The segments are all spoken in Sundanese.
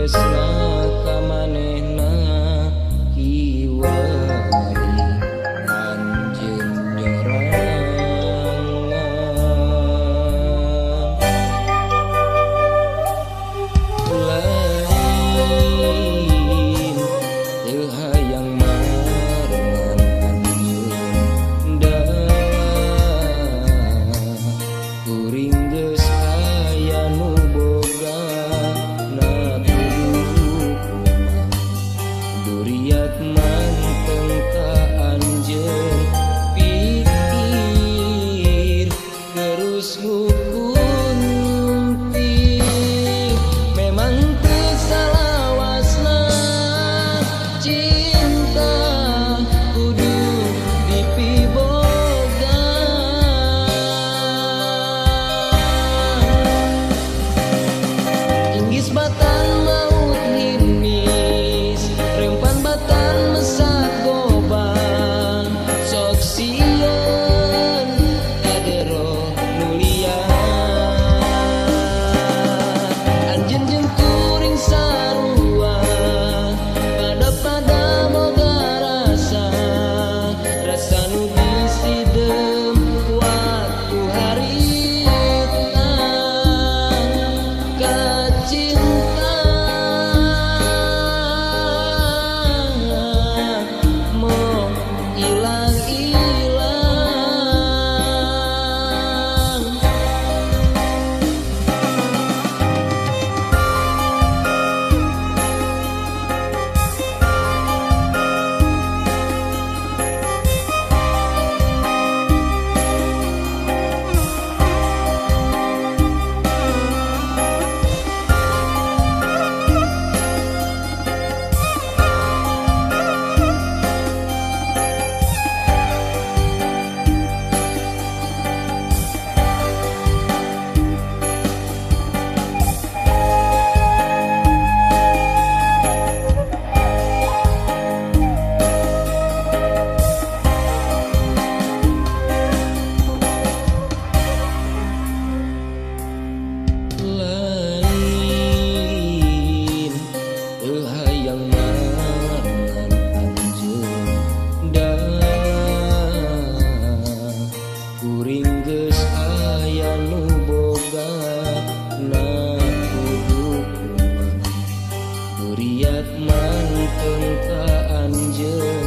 Tresna ka manehna kiwari anjeun nyorangan. Lain teu hayang marengan anjeun da kuring geus aya nu boga na kudu kumaha duriat manteng ka anjeun pikir terus hukunti memang teu salawasna cinta kudu dipiboga. Inggis batan maut hinis rempan batan mesat gobang sok sieun kadero nu liar anjeun jeung kuring sarua pada-pada boga rasa rasa nu disidem waktu harita ka cinta mo ilang-ilang. Lain teu hayang marengan anjeun da kuring geus aya nu boga na kudu kumaha duriat manteng ka anjeun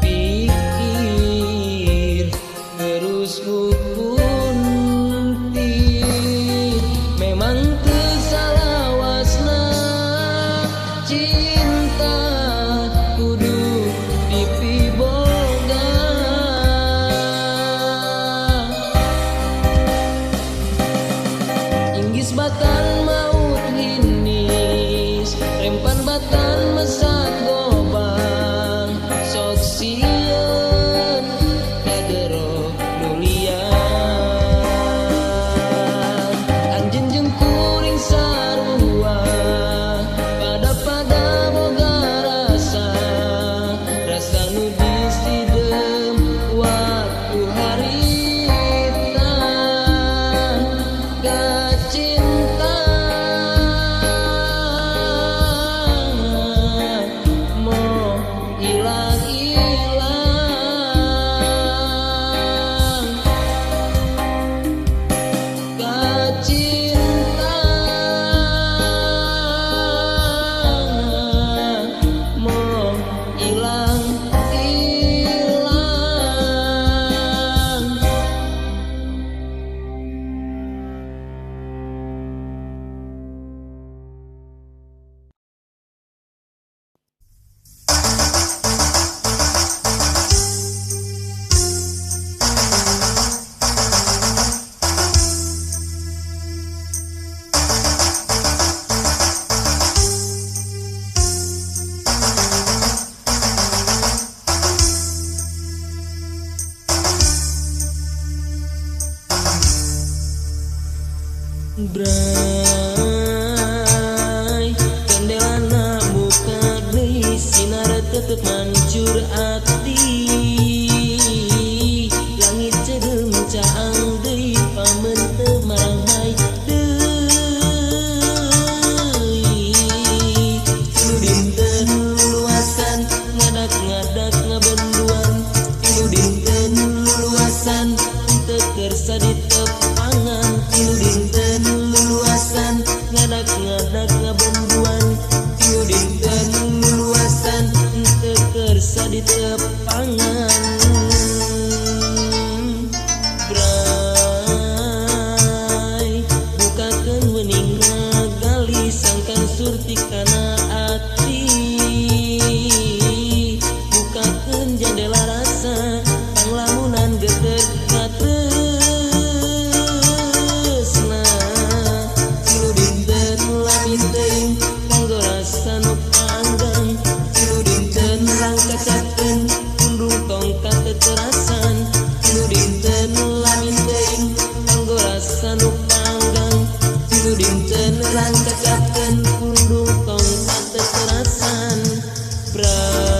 pikir terus hukunti memang teu salawasna cinta kudu dipiboga. Inggis batan maut hinis rempan batan mesat gobang sok sieun kadero nu liar anjeun jeung kuring sarua pada-pada boga rasa rasa nu disidem waktu harita ka cinta mo ilang-ilang ka cinta mo ilang-ilang. Bray, kandelana buka deui sinar tetep mancur ati. Langit ceudeum caang deui pamenteu maranghay deui. Dinten nerang cacapkeun pundung tong katerasan Bray.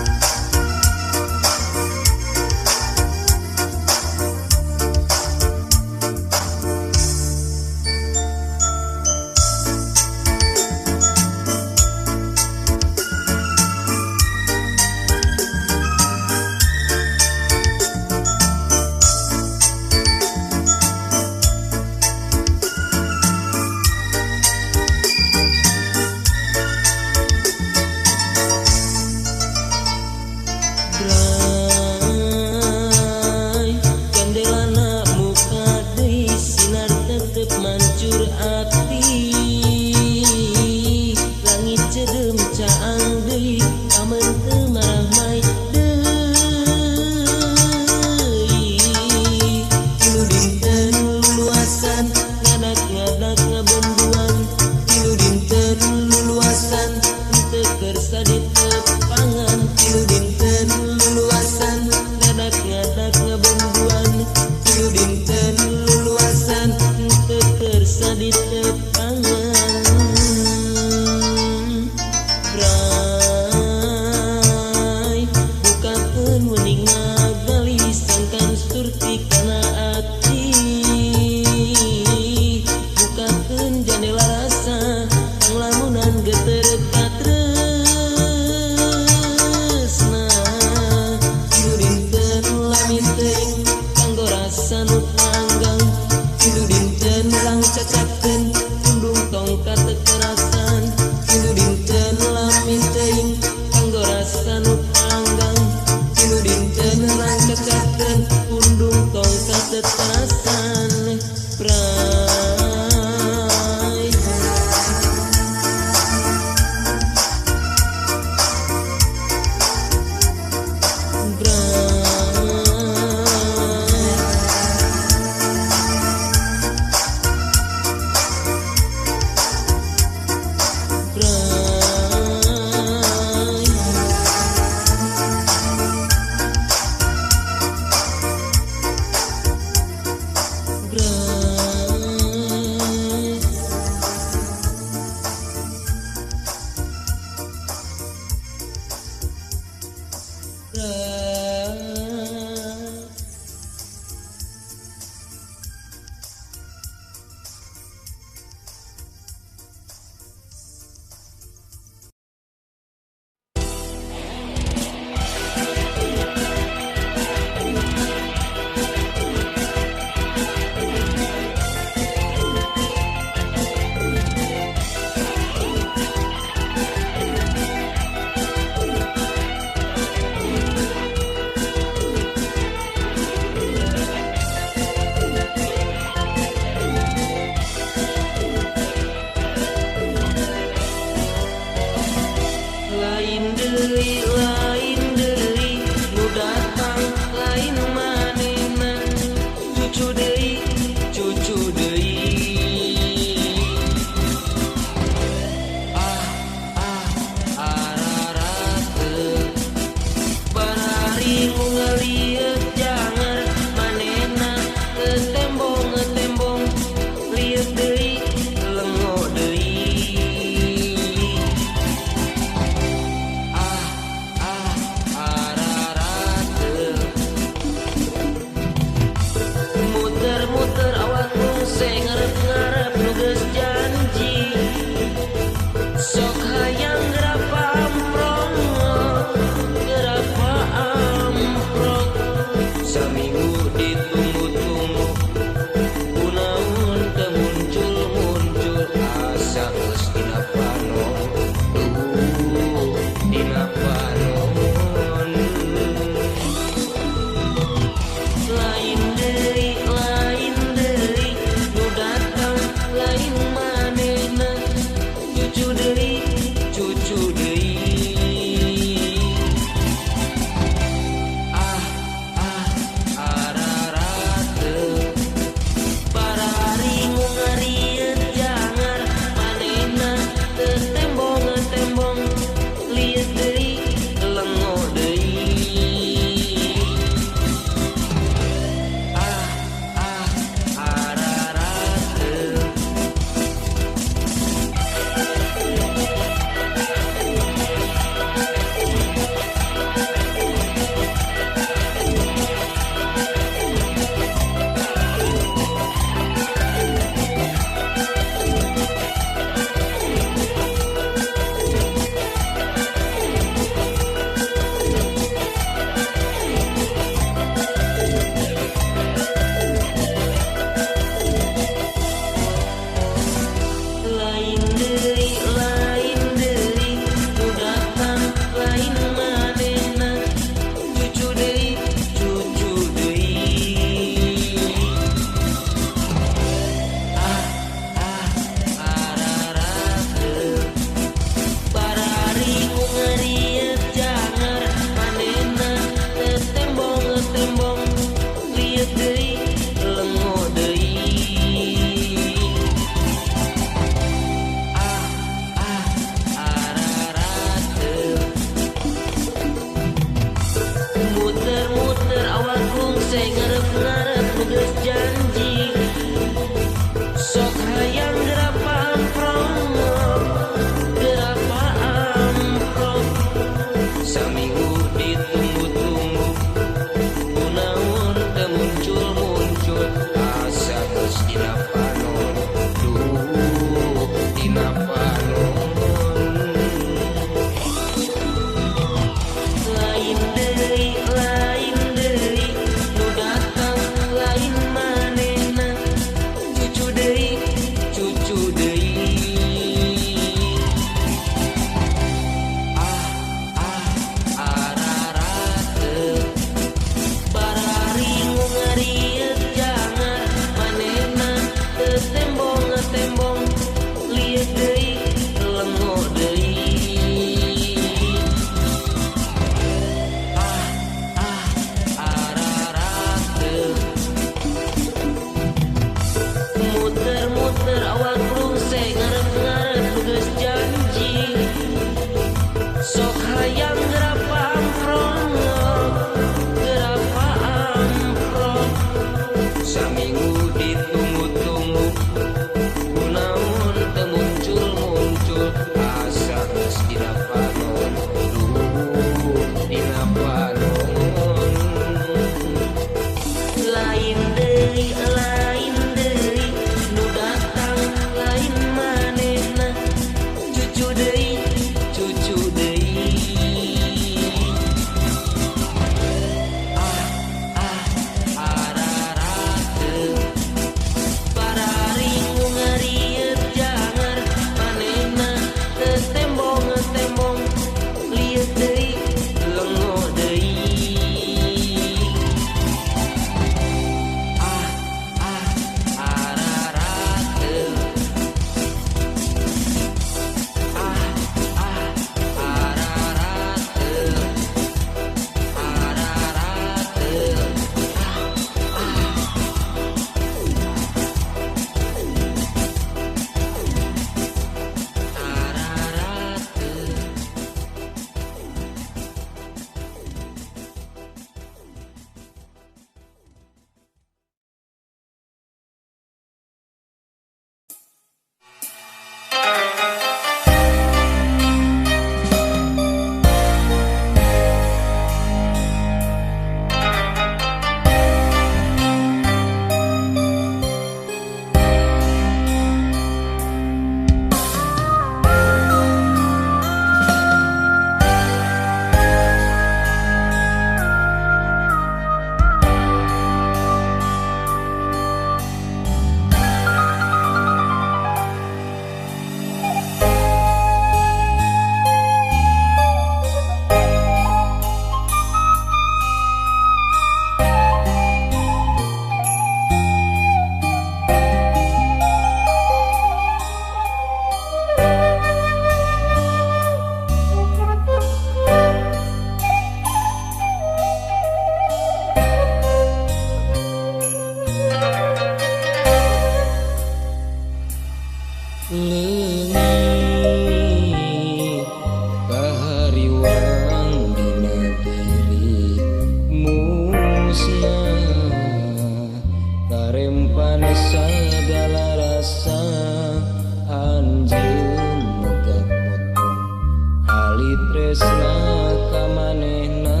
Tresna ka manehna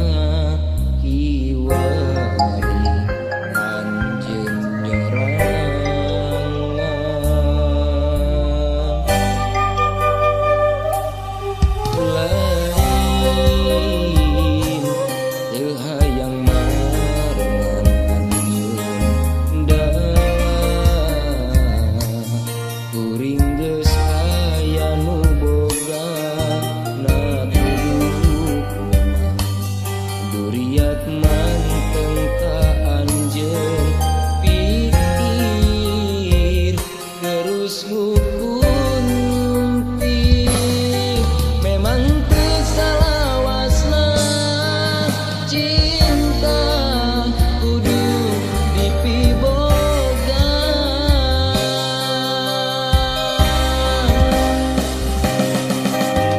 kiwari anjeun nyorangan. Lain teu hayang marengan anjeun da kuring geus aya nu boga na kudu kumaha duriat manteng ka anjeun pikir terus ngukunti. Memang teu salawasna cinta kudu dipiboga.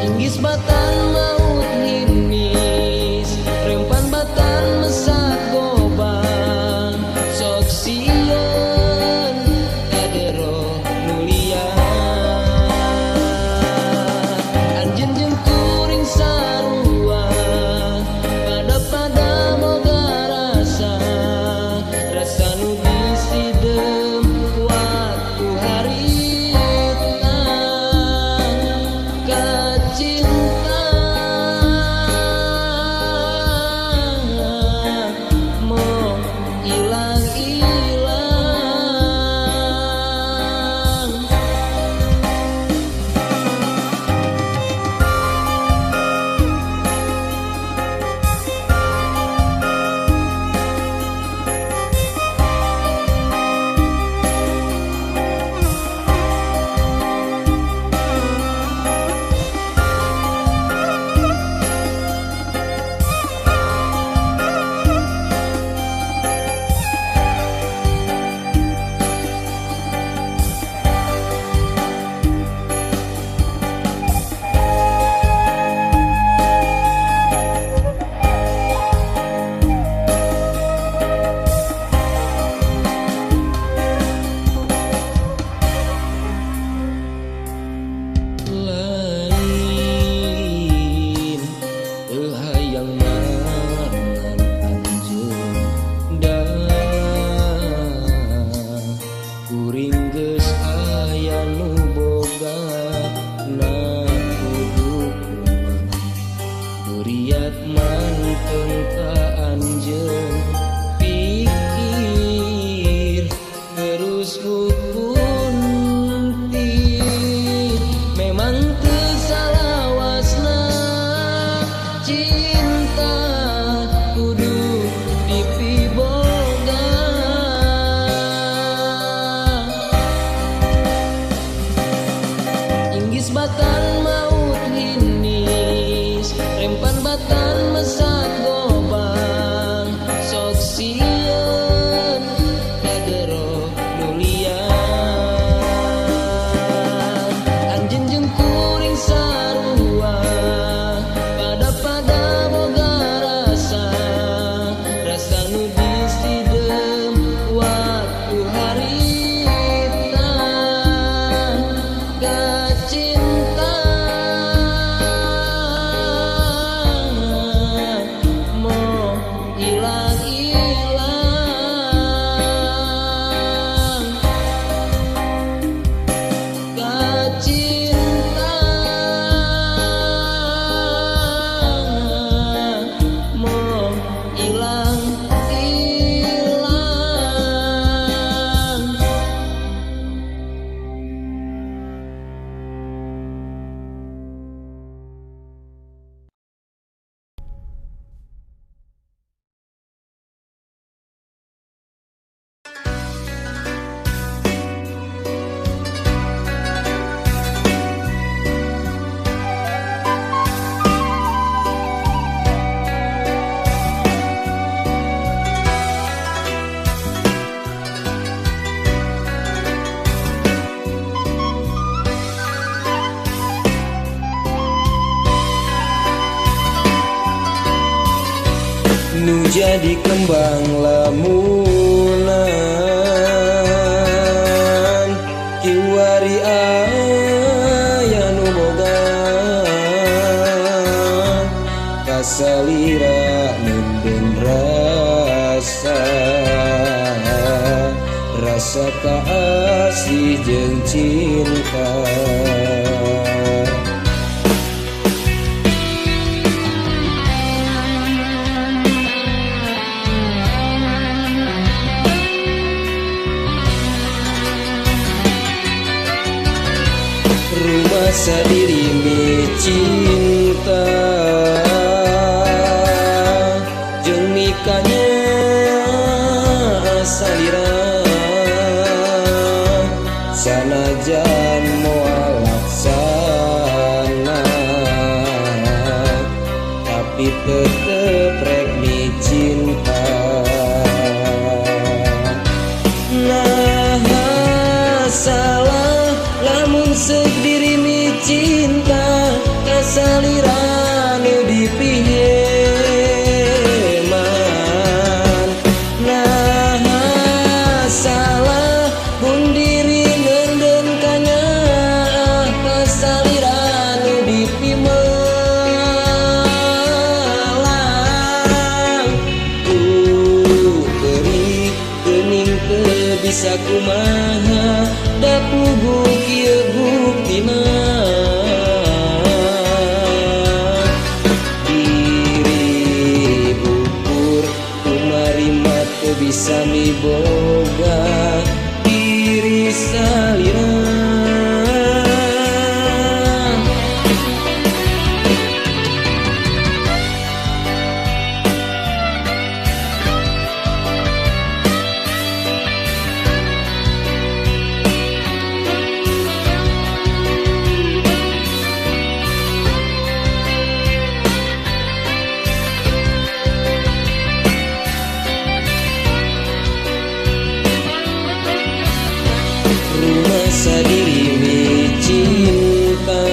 Inggis batan maut hinis, rempan batan mesak gobang, sok sieun kadero nu liar. Anjeun jeung kuring sarua, pada-pada boga rasa, rasa nu disidem waktu harita kacinta mau ilang-ilang. Lain teu hayang marengan anjeun da kuring geus aya nu boga na kudu kumaha duriat manteng ka anjeun pikir terus ngukunti. Memang teu salawasna cinta kudu dipiboga. Inggis batan maut hinis, rempan batan mesak gobang, sok sieun kadero nu liar. Anjeun jeung kuring sarua, pada-pada boga rasa, rasa nu disidem waktu harita kacinta mau ilang-ilang. Kacinta mau ilang-ilang. Nu jadi kembang lamunan kiwari aya nu boga. Kasalira nenden rasa, rasa kaasih jeung cinta. Rumasa diri mi cinta jeung mikanya salira, sanajan moal laksana tapi tetep rek mi cinta. Nah salah lamun seuk diri mi cinta kasalira nu dipiheman. Nah salah mun diri nenden kanyaah kasalira nu dipimelang. Beri geuning teu bisa kumaha da puguh kieu buktina. Diri ukur kumarima teu bisa miboga diri salira. Rumasa diri mi cinta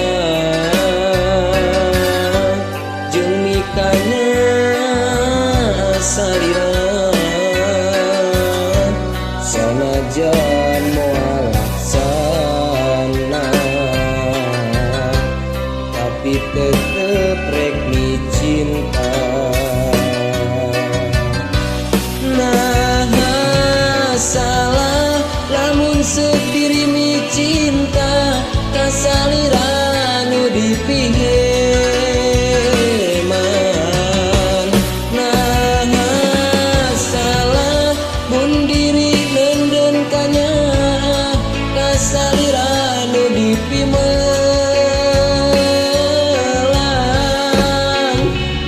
jeung mikanya salira, sanajan moal laksana tapi tetep rek mi cinta. Nah salah lamun seuk diri mi cinta kasalira nu dipiheman. Nah salah mun diri nenden kanyaah kasalira nu dipimelang.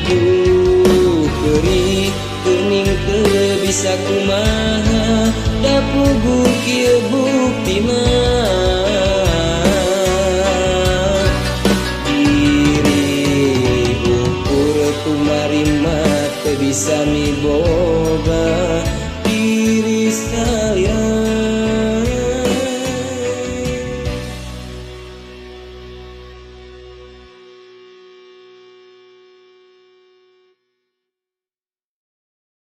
Duh keuri geuning teu bisa kumaha da puguh kieu buktina. Diri ukur kumarima teu bisa miboga